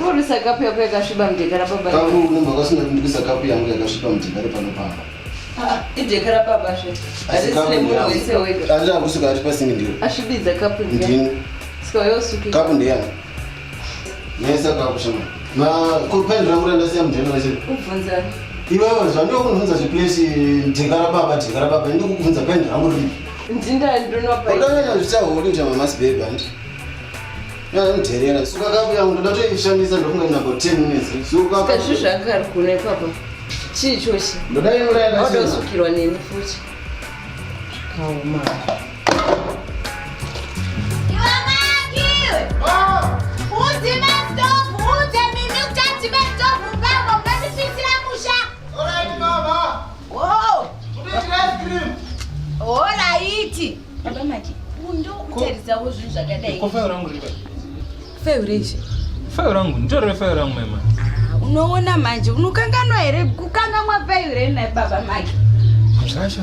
Kurisa kapu yako yakasviba mudheka rababa. Kapu unobva kwasina kundibisa kapu yangu yakasviba mudheka repano pamba. Ah, idheka rababa zve. Asi kapu Harisire munhu wese wega. Andina kusuka ati pasingi ndiro. Asvibidza kapu ndiya. Ndini. Saka uyosuki. Kapu ndeyani? Naisa kapu shama. Ma ko pen rangu randasiya mudheka rachiri. Ubvunzani. Iwewe zvandiri kunibvunza zveplace dheka rababa dheka rababa ndiri kukubvunza pen rangu riri. Ndinda ndinopa. Udanyanya zvichaholi kuita mama's baby hanti. Ndinoterera. Suka kapu yangu ndoda toishandisa ndofunga ina about 10 minutes. Suka Saka kapu. zvinhu zvanga ari kuno ipapa. Chii ichochi? Ndoda imura yakachena. Waudosukirwa neni futi. Kaoma. Horaiti. Baba Maki, undokutarisawo zvinhu zvakadai. Ko fayo rangu riri pai? Fayo reizve? Fayo rangu, nditorere fayo rangu mai mani. Unoona manje, unokanganwa here kukanganwa fayo rei nai baba Maki? Zvacho.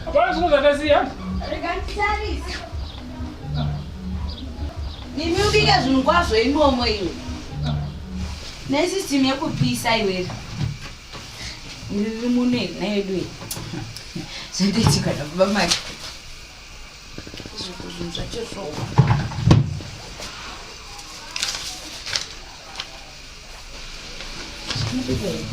Hapana zvinhu zvakasiya. Rega nditarise. Mimi ubika zvinhu kwazvo imomo iwe. Nesystem yekupisa iwe. Ndiri muno here nayedu iyi. Zvandoitika nababa Maki. Zvinhu zvacho zvooma. Zvinobika here?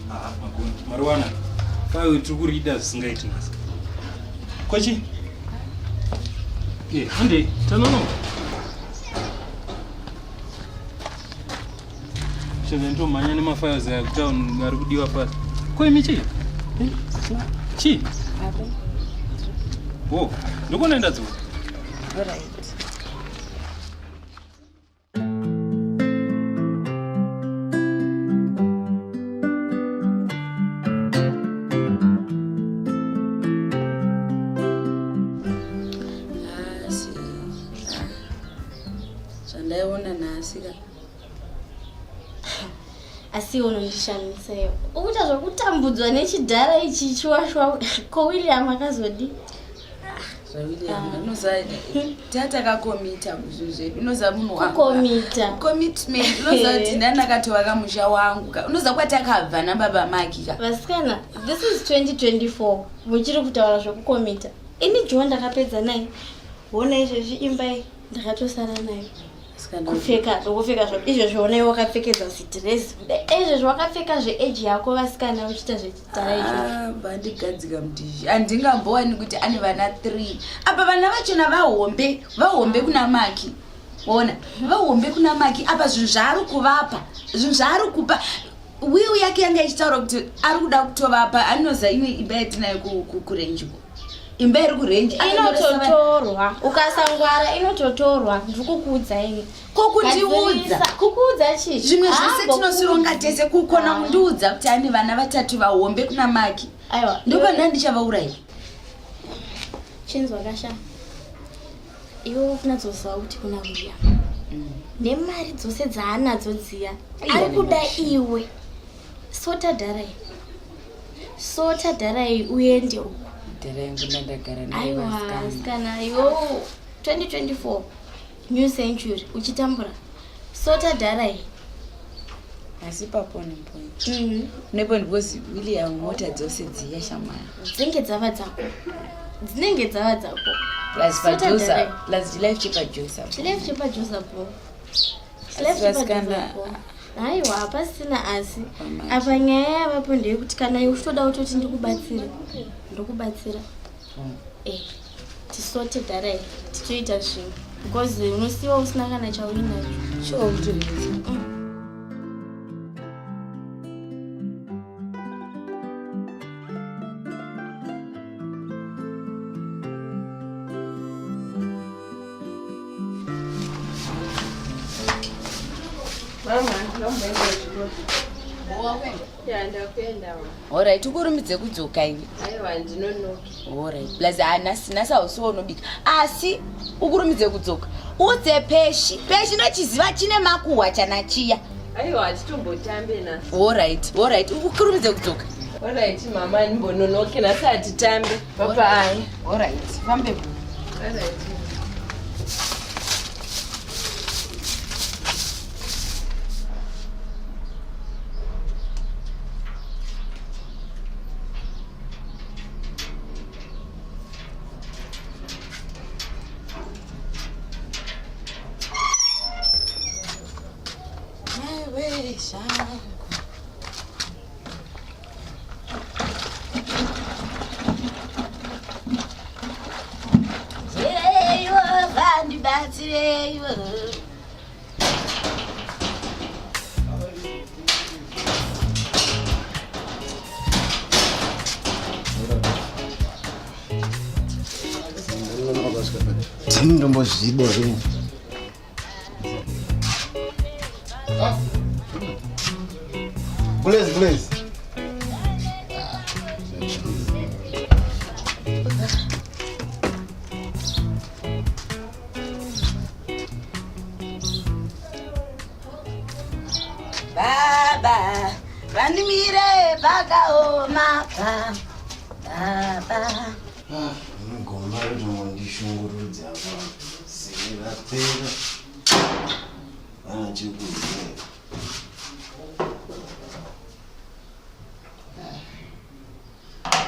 Ah, Mariwana fayo tiri kurida zvisingaiti nhasi. Kochi? Eh, hande tanonoka. Sheve ndomhanya nemafiles aya kutown ari kudiwa fast. Ko imi chii? Eh, Chii? Oh, ndikunoenda dzuva. Alright. Asi zvandaiona nhasi ka asi unondishamisa iwe ukuita zvekutambudzwa nechidhara ichi chiwashwa ko william akazodi zvawilliam unoziva taa takakomita kuzvinhu zvedu unoziva munhu wangu kukomita commitment unoziva kuti ndani akatovaka musha wangu ka unoziva kwatakabva nababa maki ka vasikana this is 2024 muchiri kutaura zvekukomita ini joe ndakapedza naye hona izvezvi imba iyi ndakatosara nayo kupfeka zvokupfeka zvo izvezvi honai wakapfekedza zidhirezi kudai izvezvi wakapfeka zveeji yako vasikana uchiita zvechidhara izvozvo bandigadzika mudhishi handingambowani kuti ane vana 3 apa vana vachona vahombe vahombe kuna maki ona vahombe kuna maki apa zvinhu zvaari kuvapa zvinhu zvaari kupa wiu yake yanga ichitaura kuti ari kuda kutovapa anoza imwe imba yatinayo kurenjiko imba iri kurenji inototorwa ukasangwara inototorwa ndiri kukuudza ini ko kundiudza kukuudza chii zvimwe zvese tinosironga tese kukona kundiudza kuti ane vana vatatu vahombe kuna maki aiwa ndopanda ndichavauraya chinzwa kasha iwe unatsoziva kuti kuna william nemari dzose dzaanadzo dziya ari kuda iwe sota dharai sota dharai uende uko dhara yangu ndandagara aiwa sikana iwo 2024 new century uchitambura sota dharai asi papo nepoint nepoint because william mota dzose dziya shamwari dzinenge dzava dzako dzinenge dzava dzako plus Sota pajosa dharai. plus chilife chepajosa chilefu chepajosapo Asi vasikana- aiwa hapasina asi Pamanje. apa nyaya yavapo ndeyekuti kana iwe uchitoda kutoti ndikubatsire ndokubatsira eh tisote dhara iri tichoita zvinhu because unosiwa usina kana chauinacho sure kutoridza Mama, ndomboenda kuchikoro. Ya, ndakuenda ma. Orit, ukurumidze kudzoka iwe. Aiwa, ndinonoka. Orit, plus hanasi nhasi hausiwo unobika asi ukurumidze kudzoka udze peshi peshi nochiziva chine makuhwa chana chiya. Aiwa, hatitombotambe nhasi. Orit, orit, ukurumidze kudzoka. Alright mama, ndimbononoke nhasi hatitambe. Bye bye. Orit, fambe. Alright. Jehovha ndibatsireiwo. Ndombozvibo zvinhu. Please, please. Baba vandimire pakaoma pa baba. Gomba ritomondishungurudza apa. Ziri rapera. Vana chekuziva.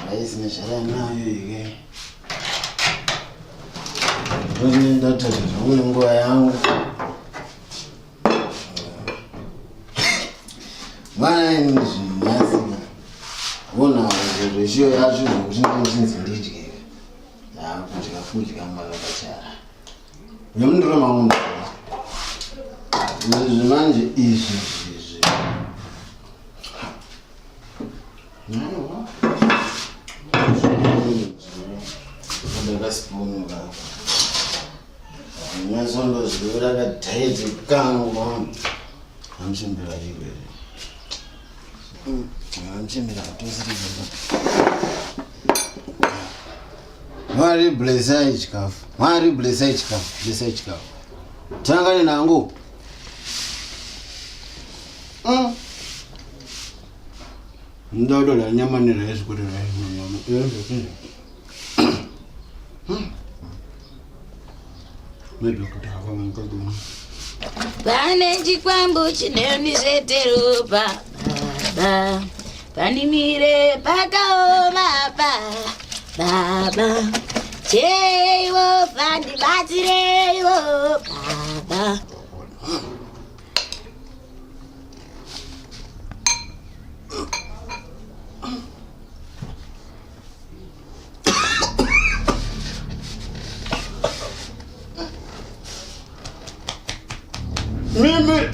Raisi nezvaranayo ike. Ndini ndatadza zvangu nenguva yangu. Mwana ini zvinhasi. Ona ratio yacho zvekuti ndinzi ndidye. Ndakudya kudya mwana pachara. Nemundiro mangu. Izvi manje izvi izvi. Naiwa. Ndakasipunu ka. Nyasondozviura kadhaiti kangu. Amuchimbira iwe. Amuchimbira katosiri. Mwari blessai chikafu. Mwari blessai chikafu. Blessai chikafu. Tangane nangu. Ndodola nyama neraisi kuti raisi nenyama. Maybe kuti hava mukadzi. Pane chikwambo chinoniseteropa baba pandimire pakaoma pa baba Jehovha ndibatsireiwo baba. Mimi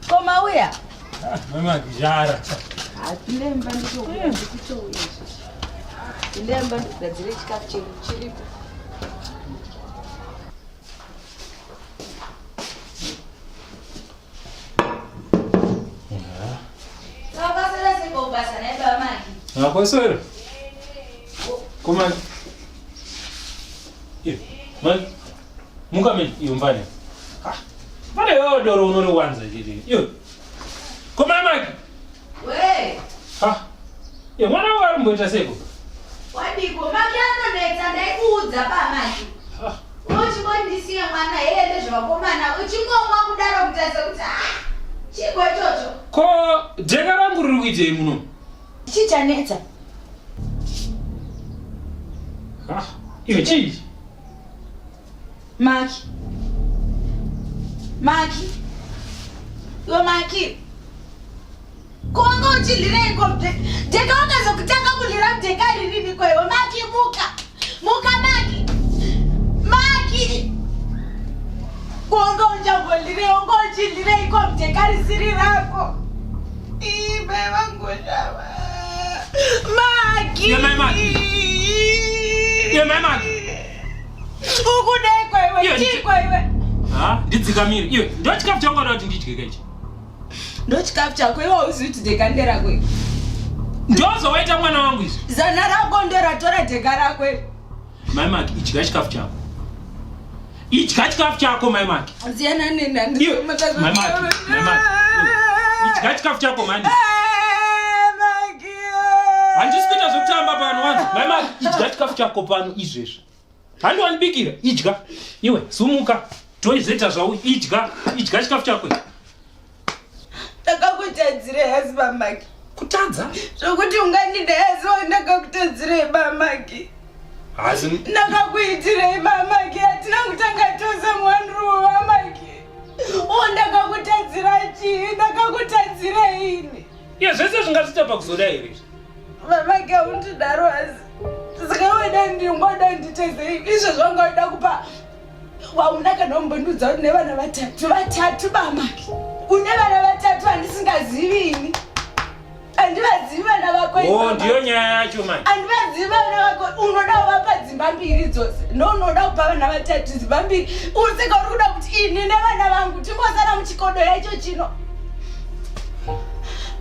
Koma uya. Mama jara. Hatilemba nditouya ndikutouya izvozvi. Lemba ndigadzire chikafu chedu chiripo. Wakasara seko basa naye baba Maki. Akwaswera. Koma. Iyo. Man. Muka men iyo mvane. Ah. Mvane yo doro unoriwanza chete. Iyo. Koma Maki. We, Ah. Iyo mwana wako arimboita seko. wadiko Maki anonetsa ndaikuudza ba Maki. Ah. Uchingondisiya mwana heye ndezvevakomana uchingomwa kudaro kutarisa kuti ah chiko ichocho. Ko jeka rangu riri kuitei muno? Chichanetsa. Ah, iwe chii? Maki. Maki. Iwe Maki. Ko wanga uchidlireiko mudheka wakazokutanga kudlira mudheka ririniko iwe Maki muka. Muka Maki. Maki. Ko wanga uchambodlirei wanga uchidlireiko mudheka risiri rako. Ii mai vangu shava. Maki. Iwe mai Maki. Iwe mai Maki. Ukudeiko iwe Iwe, chiko iwe. Ha, ndidzikamire. Iwe, ndo chikafu changu wada kuti ndidye kaichi. Ndo chikafu chako iwe hauzivi kuti dheka nderako iwe. Ndozowaita mwana wangu izvi. Zana rako ndoratora dheka rako iwe. Mai Maki, idya chikafu chako. Idya chikafu chako mai Maki. Siyana neni handisi Iwe, mai Maki, mai Maki. Iwe, Idya chikafu chako mani. Handisi kuita zvekutamba pano wanzi. Mai Maki, idya chikafu chako pano izvezvi. Handi wandibikira, idya. Iwe, sumuka. Toizoita zvau, idya. Idya chikafu chako. Ndakakutadzirei asi bamaki. Kutadza? Zvokuti ungandida asi ndakakutadzirei bamaki. Hazi Ndakakuitirei bamaki hatina kutanga tose mwanruwo bamaki. O ndakakutadzira chii ndakakutadzirei ini. Iye zvese zvingazviita pakuzoda here izvi? Bamaki haundidaro asi. Saka weda ndingoda ndite sei izvo zvanga kupa wauna kana umbondiudza kuti une vana vatatu vatatu bamaki une vana vatatu handisingazivi ini handivazivi vana vako ini, Oh, Bamaki. ndiyo nyaya yacho mani. Handivazivi vana vako unoda kuvapa dzimba mbiri dzose nounoda kupa vana vatatu dzimba mbiri usika uri kuda kuti ini nevana vangu tingosara muchikodo yacho chino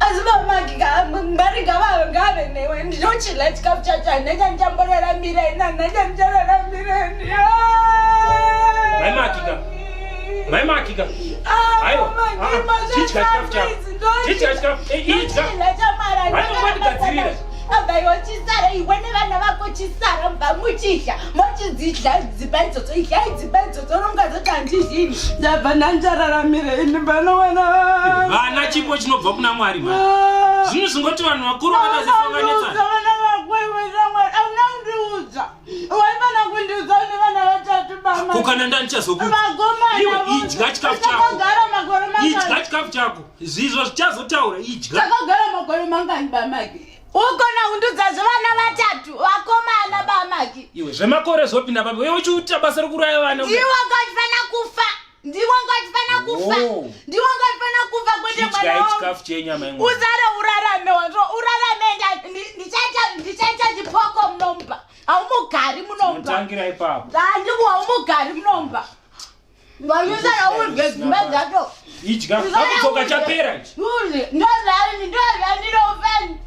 asi bamaki mbari ngavave ngave newe ndinochidya chikafu chacho handina chandichamboraramira ini handina chandichararamira ini Mai Maki ka. Mai Maki ka. Aiwa. Ah, ah, chidya chikafu chako. Chidya chikafu. Eh, idya. Hayi, abaiwa chisara iwe nevana vako chisara mubva muchidya mochidzidya dzimba idzodzo idyai dzimba idzodzo rongazoti handizvini ndabva ndanjararamira ini pano vana Vana chipo chinobva kuna Mwari mani. Zvinhu zvingoti vanhu vakuru vakazvisanganisa. vana vako iwe shamwari auna kundiudza waifana kundiudza une vana vatatu bama Ko kana ndandichazokuudza. vakomana Iwe, idya chikafu chako. takagara makore Idya mangani chikafu chako. Zvizvo zvichazotaura idya. takagara makore mangani bamaki ukona kundiudza zvevana vatatu vakomana bamaki Iwe zvemakore zvopinda papi. Iwe uchiita basa rekuraya vana. ndiwe wanga kufa ndiwe wanga kufa Oh. ndiwe wanga kufa kwete mwana Idyai wangu chikafu chenyu amai mwana. uzare urarame wanzo urarame ndichaita chipoko munomba haumugari munomba Mutangira ipapo. handiku haumugari munomba nganyusara udye dzimba dzacho Idya. Akudzoka chapera ichi. udye ndozvani ndozvandinofani